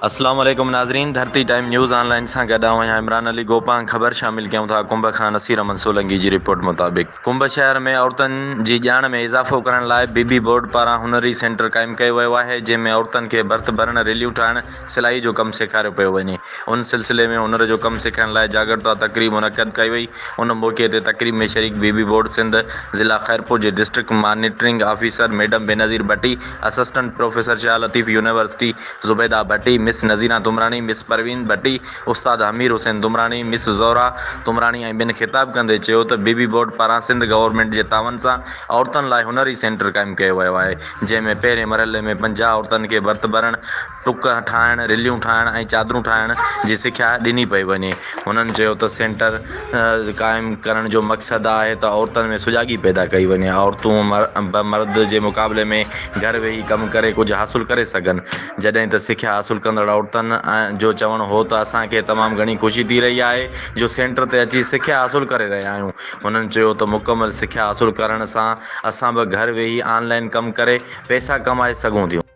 اسلام عليڪم ناظرين ڌرتي ٽائيم نيوز آن لائين سان گڏ آئون آهيان عمران علي گوپانگ خبر شامل ڪيون ٿا ڪنب کان نصير احمد سولنگي جي رپورٽ مطابق ڪنب شهر ۾ عورتن جي ڄاڻ ۾ اضافو ڪرڻ لاء بي بي بورڊ پاران هنري سينٽر قائم ڪيو ويو آهي جنهن ۾ عورتن کي ڀرت ڀرڻ رليون ٺاهڻ سلائي جو ڪم سيکاريو پيو وڃي ان سلسلي ۾ هنر جو ڪم سکڻ لاء جاڳرتا تقريب منعقد ڪئي وئي ان موقعي تي تقريب ۾ شريڪ بي بي بورڊ سنڌ ضلع خيرپور جي district monitoring officer madam Benazir Bhatti assistant professor Shah Latif university Zubaida Bhatti, miss Nazira Tumrani, miss Parveen Bhatti, استاد حمير حسين تمراڻي، مس زهره تمراڻي ۽ ٻين خطاب ڪندي چيو ته بي بي بورڊ پاران سنڌ گورنمينٽ جي تعاون سان عورتن لاء هنري سينٽر قائم ڪيو ويو آهي جنهن ۾ پهرين مرحلي ۾ 50 عورتن کي ڀرت ڀرڻ، ٽڪ ٺاهڻ، رليون ٺاهڻ ۽ چادرون ٺاهڻ جي سکيا ڏني پئي وڃي. هنن چيو ته سينٽر قائم ڪرڻ جو مقصد آهي ته عورتن ۾ سجاڳي پيدا ڪئي وڃي، عورتون به مرد جي مقابلي ۾ گهر ويهي ڪم ڪري ڪجهه حاصل ڪري سگهن. جڏهن ته سکيا حاصل ڪندڙ عورتن جو چوڻ هو ته اسان کي تمام گهڻي خوشي ٿي رهي آهي جو سينٽر تي اچي سکيا حاصل ڪري رهيا آهيون. هنن چيو ته مڪمل سکيا حاصل ڪرڻ سان اسان به گهر ويهي آن لائن ڪم ڪري پئسا ڪمائي سگهون ٿيون.